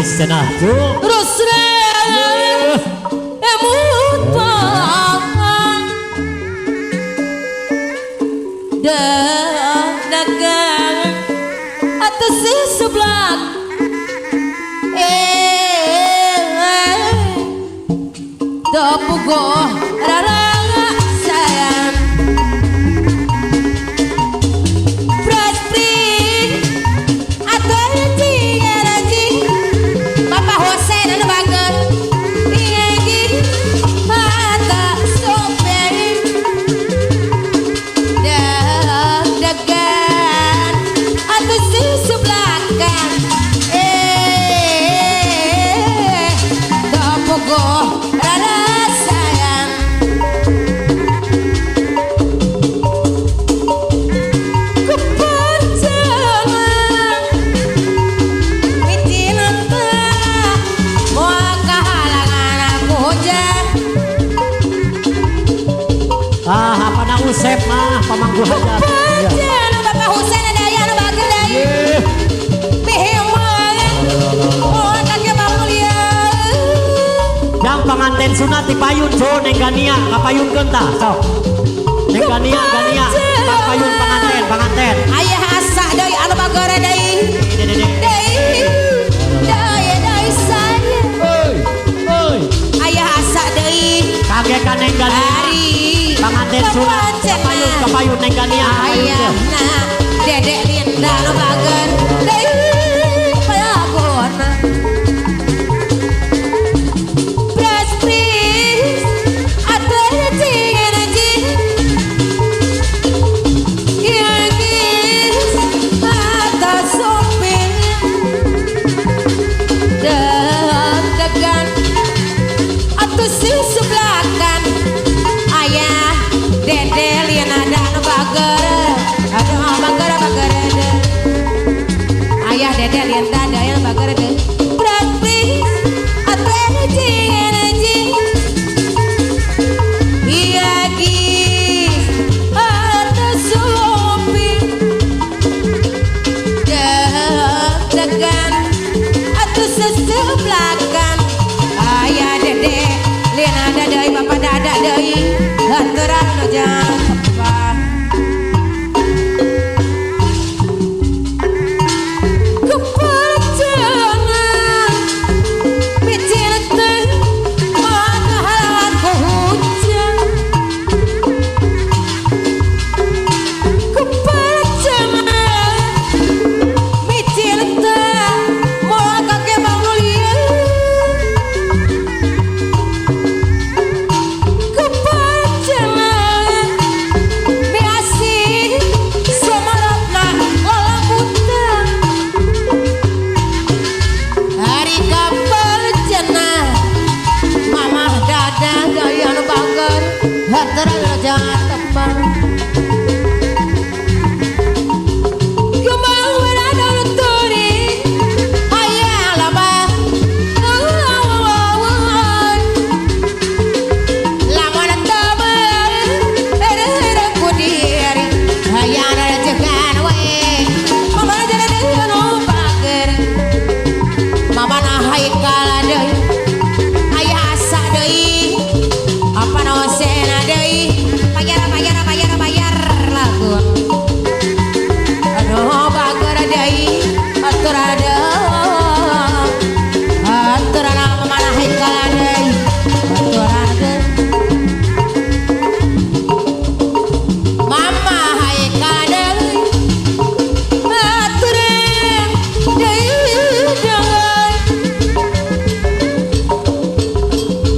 Gelis cenah cu. Rusreng emut dagang atas sebelah tepugo raranga sayang Praspi atau ciaraji Bapak Hosen anu bager ingin mata sopir deg-degan atau sesebelakan tepugo rarasayan kepanjangan micinta moal kahalangan aku hujan. Ah, apa na Usep mah pamangku hajat. Iya. Kepanjangan Bapak Husen ada aya anu bager deui. Ye. Miheman moal kake mulia. Jang panganten sunat di payun cu Neng Gania ngapayunkeun tah sok. Neng Gania Gania payun panganten panganten. Ayah asa deui anu bager deui. Dede dede. Deui deui deui saya. Oi, oi. Ayah asa deui. Kage ka Neng Gania. Ari Panganten sunat kapayun kapayun Neng Gania kapayunkeun. Ayahna Dedek Linda nu bager deui palagona. Prespris atuh cing cing Ingis atas sopir deg-degan atuh sesebelakan ayah Dede Liana dan bager aduh bager bager deh ayah Dede Liana dan bager deh Prespris atuh energi energi iya gis atas sopir deg-degan atuh sesebelakan ayah Dede Liana deui bapak dada deui aturan nu jang tepat kepanjangan micin teh moal kahalangan ku hujan kepanjangan micin teh moal kake mulia kepanjangan miasih sumarapna lalambutan hari kaperjena mamah dada daya nu bager hateran jangan tepang Kembang berada turi ayah lama lamun temen era ku diri hayang cekan we mama jadi nu bager mama na haikal deui ayah asa deui apa nosena deui bayar bayar bayar bayar lagu aduh bager deui aturan deui aturan mama na haikal deui aturan deui mama haikal deui aturan deui deui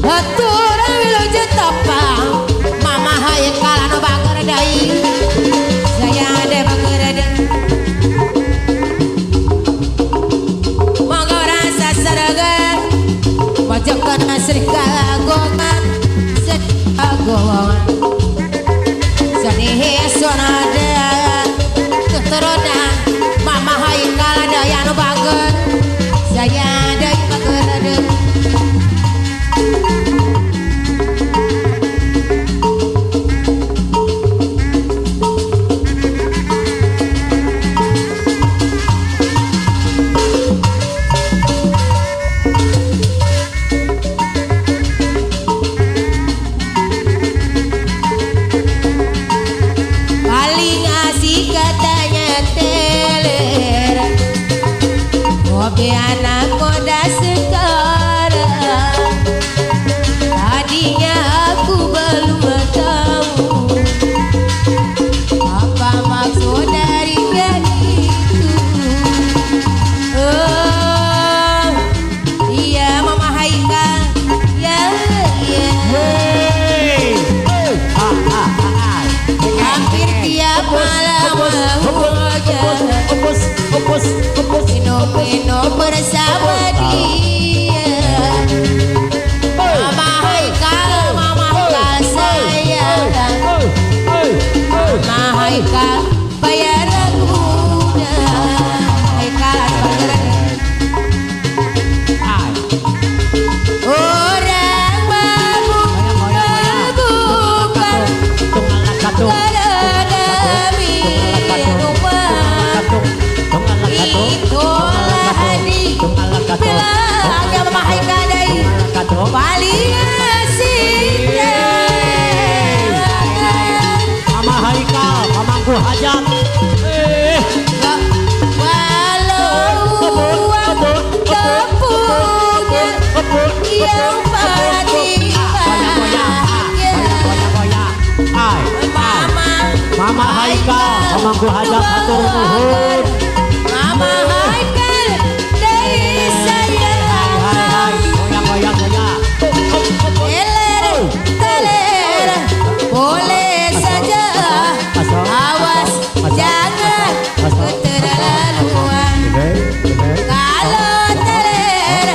aturan wilujeng tepang mama haikal anu bager deui sayang de bager deui mangga rasa saragan wajakan sri kagongan sri kagongan sanihi sonada tuturunan mama haikal deui anu bager sayang deui bager deui. Bilang ya Mama Haikal deui. Kado. Paling asik. Mama Haikal, pamangku hajat. Eh, Walau tak punya yang pasti bahagia. Goyang-goyang. Ai, ai. Mama Mama Haikal, pamangku hajat hatur nuhun. Mama Haikal dari saya. Hai, hai, goyang, goyang, goyang. Teler, teler, boleh saja. Awas, jangan keterlaluan. Kalau teler,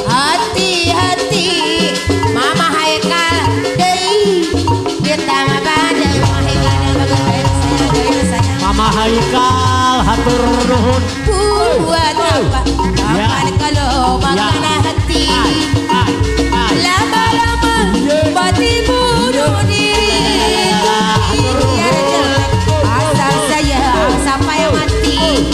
hati-hati. Mama Haikal deui kita mah pada Mama Haikal dan bagus saya deui sayang. Mama Haikal hatur nuhun. Buat apa? Kapan kalau makan hati? Ai, ai, ai. Lama-lama mati bunuh diri. Biar jelek asal saya sampai mati.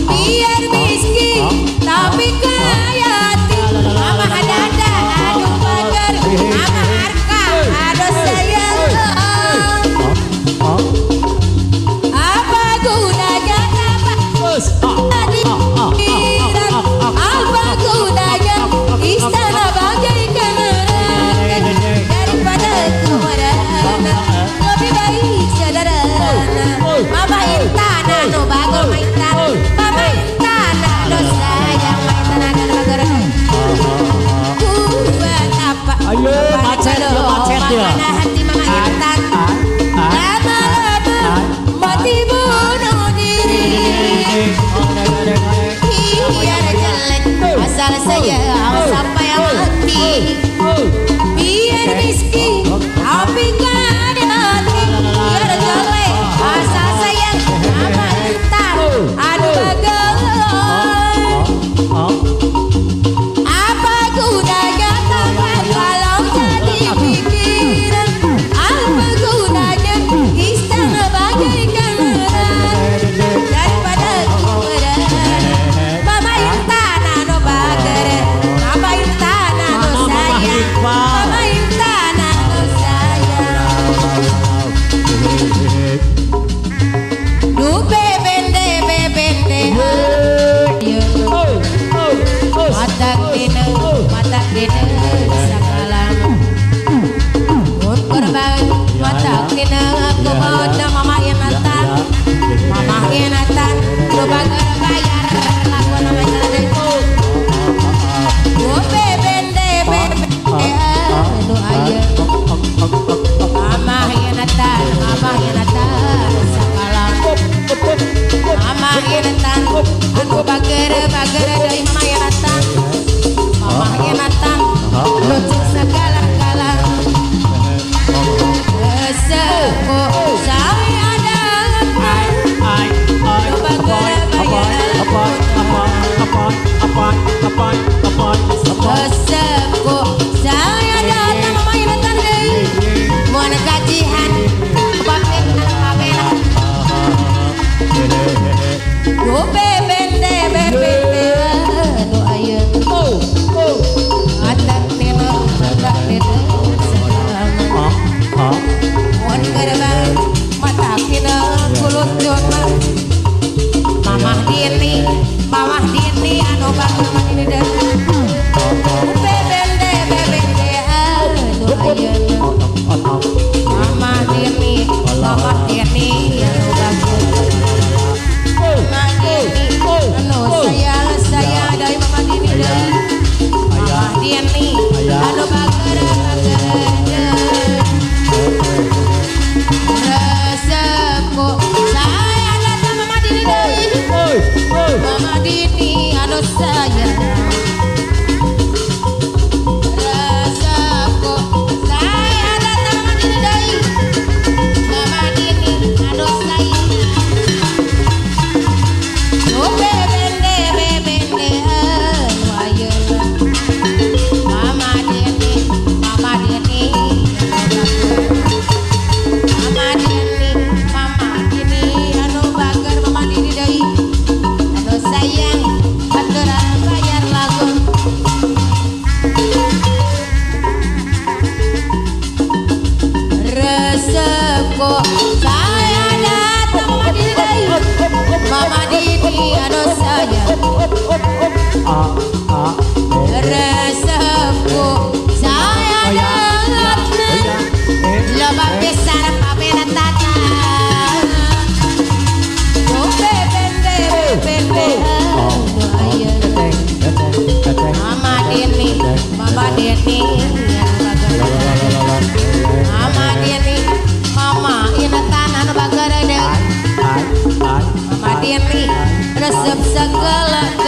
Biar miskin tapi kaya hati. Mama ada-ada aduh bager. Mama harka aduh sayang. Oh, Apa gunanya apa ah, ah, ah, ah, ah, ah. Apa gunanya istana bagaikan neraka daripada kemerana lebih baik sederhana. Mama Intana no bagol Mama Intana, Mama Intana no sayang Mama Intana dan bagor buat apa? Ayo, macet ya, macet ya. Mana hati Mama Intan Ai, ai. lama-lama mati bunuh diri. Biar jelek asal saya sampai mati. Biar miskin tapi gak ada hati. Biar jelek asal saya Mama Intan aduh bagus. Oh, Apa gunanya tamat kalau jadi pikiran? Apa gunanya istana bagaikan neraka daripada kuburan? Mama Intana no bager, Mama Intana no Mama sayang, Iqbal. Mama Intana no sayang. Du bebende bebende ayo. Mata kena, mata kena sakalam. Ukur banget, mata kena aku mau mama Inatan, Mama Inatan, lu bager bayar lagu namanya deh. Du bebende bebende aduh ayo. Mama Inatan, Mama Inatan sakalam. Mama Inatan, aku bager bager dari Mama Inatan. Mama Inatan, lucu segala kala. Sepuh saya ada Ai, ai, apoy, apoy, apoy, apoy, apoy, apoy. Resep segala.